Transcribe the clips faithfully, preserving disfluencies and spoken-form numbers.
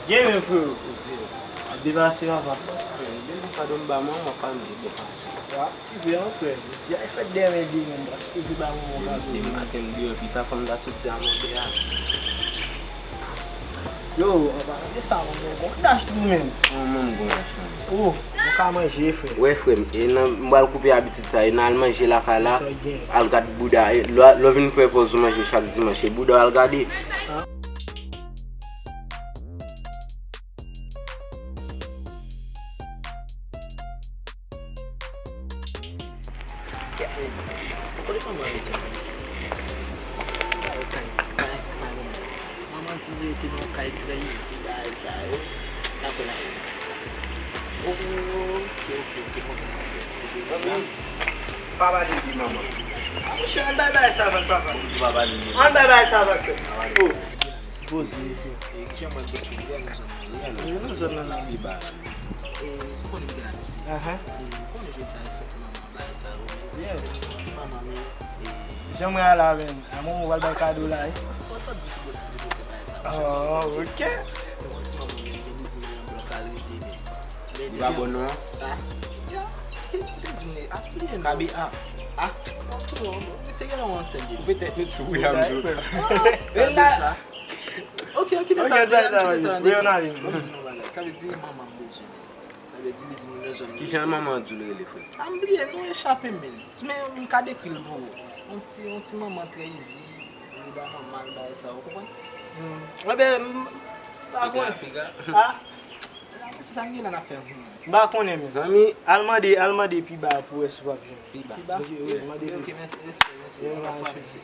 Byen menm, frero. Ap depase, papa. Frè, depi kado m ba manman, w ap pa vle depase. Wa, ti frè, an frè. Jay fèt dèmen demen, paske se ba manman kado. Demen maten, m deyò pita, fò m ta soti a mòde a. Yo, an palan de sa, manman, gon dach tou menm. Manman, m gon dach, manman. Oh, nou ka manje, frè. Wè, frè m, e nan, m pral koupe abitid sa, e nan al manje lakay la, al gad bouda, e lè, lè w vin fè pòz ou manje chak dimanch, e bouda w al gade. Kote manman rete? Kay, kay, kay, kay manman. Manman di li rete nan kay trè izi, bagay sa yo. N ap wè la. Oke, oke, oke, manman. Pa pale de manman. A, monchè, ann bay bagay sa avè l, papa. Ann bay bagay sa avè l. Oh. Sipoze. E, kijan mwen poste, nou wè nou zòn nan, nou wè nou zòn nan. Pi ba. E, ou konnen m gen la misi. Ahan. E, ou konnen jodi a, e fèt manman, bagay sa yo, men. Yeah. Ti manman, men, e, jan mwen a la, men, a manman w al bay kado la, e. Se pa sa di sou poste, se poste bagay sa. Oh, ok. Ti manman, men, men, li di, men, yon blòk al rete, men. Li pa bon non. Ah. Yo, li te di m, ah, li te di m, ah, ah. Misye gen yon ansent de. Ou petèt met sou bouda m tou. E la. Ok, an kite sa, an kite sa. Wi, analiz. Bon, di nou bagay. Sa vle di manman m bezwen. Sa vle di li di m nan zòn. Kijan manman an di w l rele, frè? Ah, m bliye, non, echape m, men. Men m ka dekri l pou ou. Yon ti, yon ti manman trè izi. Li ba manman l bagay sa, ou konprann? Hmm. Enben, m pa konnen. Piga, piga. Ah. Se sa m gen la n ap fè. M pa konnen, men. Zanmi. Al mande, al mande pi ba pou wè si w ap jwenn. Pi ba. Pi ba? Wi, wi, mande pi. Ok, mèsi, respè, mèsi. Wi, mèsi.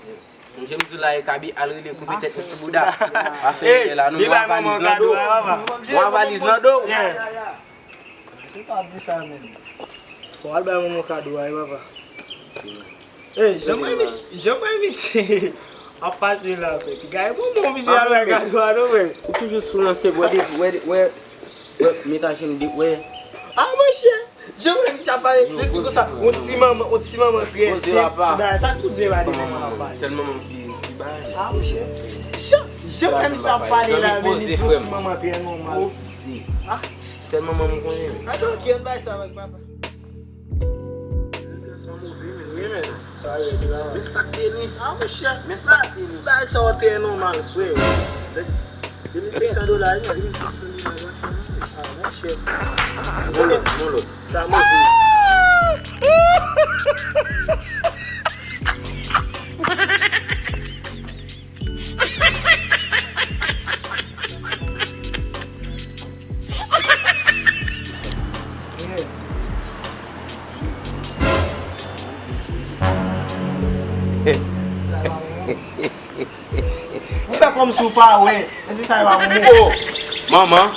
Sonje m di w la, e Kabi al rele koupe tèt li sou bouda. Pa fè erè la, non, nou a valiz nan do. Nou a valiz nan do. Se pa di sa menm. Fò al bay manman kado a, wi, papa. Ey, jan mwen mi-, jan mwen misye ap pase la, frè. Piga e bonbon misye al bay kado a, non, frè. Ou toujou sou lanse, wè, wè, wè, wè, metajen de, wè. Ah, monchè. Jan mwen misye ap pale, li di konsa, yon ti manman, yon ti manman trè senp, ti bagay, sa k pou di e pa de manman l ap pale. Sèl manman ki, ki bay. Ah, monchè. Jan, jan mwen misye ap pale la, men li di yon ti manman trè nòmal. Ah. Sèl manman m konnen. Atò, ki bay sa avèk papa? Nèg la sa move, men. Wi, men. Sa rèd la. Men sa k tenis. Ah, monchè. Men sa k tenis. Ti bagay sa yo trè nòmal, frè. De mil senk san dola, wi, de mil senk san dola, granchè, non. Ah, monchè. Yon lòt, yon lòt. Sa move. Ou fè kòmsi w pa wè, men se sa yo ap wè. Oh, manman.